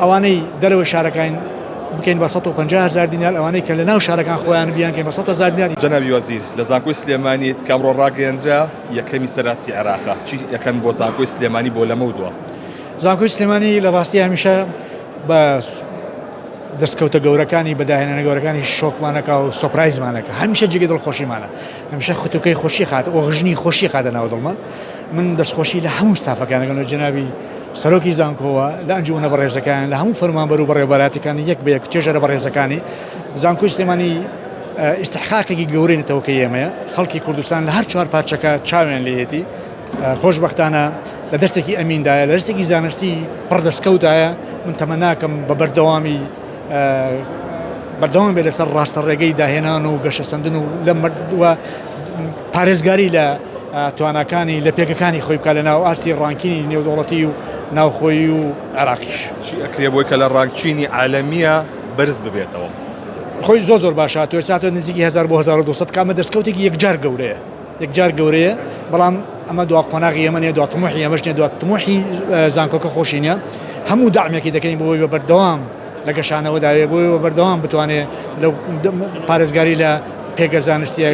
ئەوانەی دەرەوەی شارەکان بکەین بە 150 هەزار دینار، ئەوانەی کە لە ناو شارەکان خۆیان بیانکەین بە 100 هەزار دینار. جەنابی وەزیر، لە زانکۆی سلێمانیت کە ئەمڕۆ ڕاگەیەندرا یەکەمی سەراستی عێراقە، چی ئەکەن بۆ زانکۆی سلێمانی بۆ لەمەودوا؟ زانکۆی سلێمانی لە ڕاستی هەمیشە بە دەستکەوتە گەورەکانی بە داهێنانە گەورەکانی شۆکمانەکە و سۆپرایزمانەکە هەمیشە جێگەی دڵخۆشیمانە هەمیشە ختوکەی خۆشی خات ئۆغژنی خۆشی خاتە ناو دڵمان من دەستخۆشی لە هەموو ستافەکانەکەن و جەنابی سەرۆکی زانکۆوە لە ئەنجومەنە بەڕێزەکان لە هەموو فەرمانبەر و بەڕێوەبەراتەکانی یەک بە یەک توێژەرە بەڕێزەکانی زانکۆی سلێمانی ئیستحقاقێکی گەورەی نەتەوەکەی ئێمەیە خەڵکی کوردستان لە هەر چوار پارچەکە چاویان لێیەتی خۆشبەختانە لە دەستێکی ئەمیندایە لە دەستێکی زانستی پڕ دەستکەوتایە من تەمەناکەم بە بەردەوامی بەردەوام بێت لەسەر ڕاستە ڕێگەی داهێنان و گەشەسەندن و لە مردووە پارێزگاری لە تواناکانی لە پێگەکانی خۆی بکە لە ناو ئاستی ranking ی نێودەوڵەتی و ناوخۆیی و عێراقیش. چی ئەکرێ بۆی کە لە ranking ی عالەمییە بەرز ببێتەوە؟ خۆی زۆر زۆر باشە تۆ ئێستا تۆ نزیکی 1000 بۆ 1200 کە ئەمە دەستکەوتێکی یەکجار گەورەیە یەکجار گەورەیە بەڵام ئەمە دوا قۆناغی ئێمە نیە دوا تموحی ئێمەش نیە دوا تموحی زانکۆکە خۆشی نیە هەموو دەعمێکی دەکەین بۆ بە بەردەوام لە گەشانەوەداوێ بۆی بە بەردەوام بتوانێت لەو پارێزگاری لە پێگە زانستیە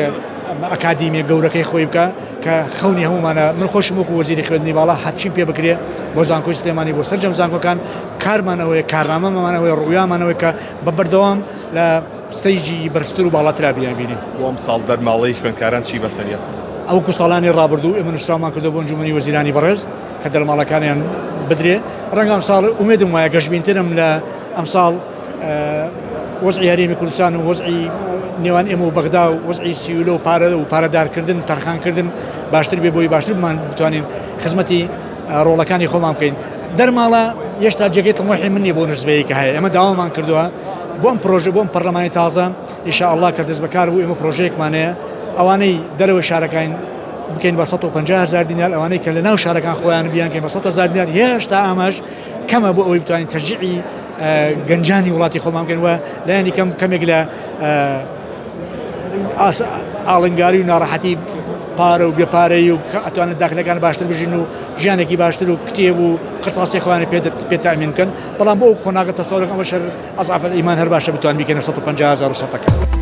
ئەکادیمیە گەورەکەی خۆی بکە کە خەونی هەمومانە من خۆشم وەکو وەزیری خوێندنی باڵا هەرچیم پێ بکرێ بۆ زانکۆی سلێمانی بۆ سەرجەم زانکۆکان کارمانەوەی کارنامەمانەوەی ڕویامانەوەی کە بە بەردەوام لە stage ی بەرزتر و باڵاترا بیانبینین. بۆ ئەمساڵ دەرماڵەی خوێندکاران چی بەسەریە؟ وەکو ساڵانی ڕابردوو ئێمە نووسراومان کردووە بۆ ئەنجومەنی وەزیرانی بەڕێز کە دەرماڵەکانیان بدرێ ڕەنگە ئەمساڵ ئومێدم وایە گەشبینترم لە ئەمساڵ وەزعی هەرێمی کوردستان و وەزعی نێوان ئێمە و بەغدا و وەزعی سیولە و پارە و پارەدارکردن تەرخانکردن باشتر بێ بۆی باشتر بمان بتوانین خزمەتی ڕۆڵەکانی خۆمان بکەین دەرماڵە هێشتا جێگەی تموحی من نییە بۆ نسبەیە کە هەیە ئێمە داوامان کردووە بۆ ئەم پرۆژە بۆ ئەم پەرلەمانی تازە ئیشاءاللە کە دەست بەکار بوو ئێمە پرۆژەیەکمان هەیە ئەوانەی دەرەوەی شارەکان بکەین بە 150 هزار دینار ئەوانەی کە لە ناو شارەکان خۆیان بیانکەین بە 100 هزار دینار هێشتا ئاماژ کەمە بۆ ئەوەی بتوانین تەشجیعی گەنجانی وڵاتی خۆمان بکەین و لایەنی کەم کەمێک لە ئاڵنگاری و ناڕەحەتی پارە و بێپارەی و ئەتوانن داخلەکان باشتر بژین و ژیانێکی باشتر و کتێب و قرتاسی خۆیان پێ تامین بکەن بەڵام بۆ ئەو قۆناغە تەسەورەکەم ئەوەش هەر ئەزعەف ئیمان هەر باشە بتوان بیکەنە 150 هەزار و سەتەکە.